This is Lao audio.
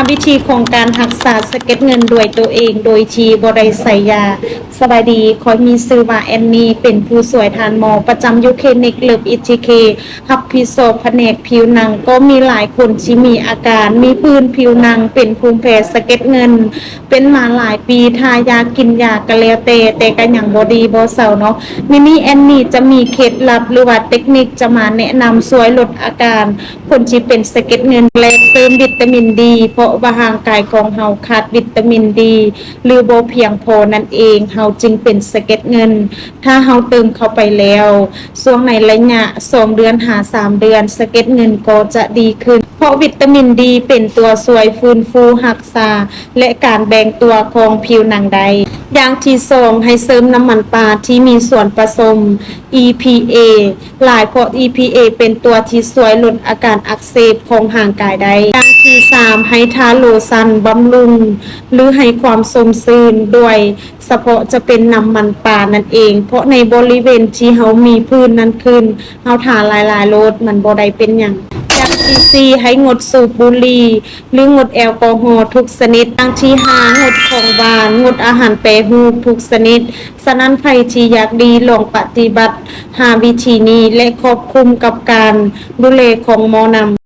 ວິທີຂອງການຮັກສາສະເກັດເງິນດ້ວຍໂຕເອງໂດຍທີ່ບໍ່ໄດ້ໃສ່ຢາ. ສະບາຍດີ, ຂ້ອຍມີຊື່ວ່າແອນນີ, ເປັນຜູ້ຊ່ວຍທ່ານໝໍປະຈຳຢູ່ຄລີນິກເລີບອີທີເຄ ຮັບຜິດຊອບພະແນກຜິວໜັງ. ກໍມີຫຼາຍຄົນທີ່ມີອາການມີຜື່ນຜິວໜັງ, ເປັນພູມແພ້ສະເກັດເງິນ, ເປັນມາຫຼາຍປີ, ທາຢາ, ກິນຢາກໍແລ້ວແຕ່, ແຕ່ກໍຍັງບໍ່ດີບໍ່ເຊົາເນາະ. ມື້ນີ້ແອນນີຈະມີເຄັດລັບ ຫຼືວ່າເຕັກນິກຈະມາແນະນຳຊ່ວຍລົດອາການ ຄົນທີ່ເປັນສະເກັດເງິນ ແລະ ເສີມວິຕາມິນດີ ເພາະວ່າຮ່າງກາຍຂອງເຮົາຂາດວິຕາມິນດີ ຫຼື ບໍ່ພຽງພໍນັ້ນເອງ, ເຮົາຈຶ່ງເປັນສະເກັດເງິນ. ຖ້າເຮົາເຕີມເຂົ້າໄປແລ້ວ ຊ່ວງໃນໄລຍະສອງເດືອນຫາສາມເດືອນ, ສະເກັດເງິນກໍຈະດີຂຶ້ນ, ເພາະວິຕາມິນດີເປັນຕົວຊ່ວຍຟື້ນຟູ, ຮັກສາ ແລະ ການແບ່ງຕົວຂອງຜິວໜັງໄດ້. ຢ່າງທີສອງ, ໃຫ້ເສີມນ້ຳມັນປາທີ່ມີສ່ວນປະສົມ ອີ ພີ ເອ ຫຼາຍ ເພາະ ອີ ພີ ເອ ເປັນຕົວທີ່ຊ່ວຍລົດອາການອັກເສບຂອງຮ່າງກາຍໄດ້. ຢ່າງທີສາມ, ໃຫ້ທາໂລຊັນບຳລຸງ ຫຼື ໃຫ້ຄວາມຊົມຊື່ນດ້ວຍ ສະເພາະຈະເປັນນ້ຳມັນປານັ້ນເອງ, ເພາະໃນບໍລິເວນທີ່ເຮົາມີຜື່ນນັ້ນຂຶ້ນ, ເຮົາທາຫຼາຍໆໂລດ ມັນບໍ່ໄດ້ເປັນຫຍັງ. ຢ່າງທີສີ່, ໃຫ້ງົດສູບບຸຫຼີ່ ຫຼື ງົດແອລກໍຮໍທຸກຊະນິດ. ຢ່າງທີຫ້າ, ງົດຂອງຫວານ, ງົດອາຫານແປຮູບທຸກຊະນິດ. ສະນັ້ນ ໃຜທີ່ຢາກດີ ລອງປະຕິບັດຫ້າວິທີນີ້ ແລະ ຄວບຄຸມກັບການດູແລຂອງໝໍນຳ.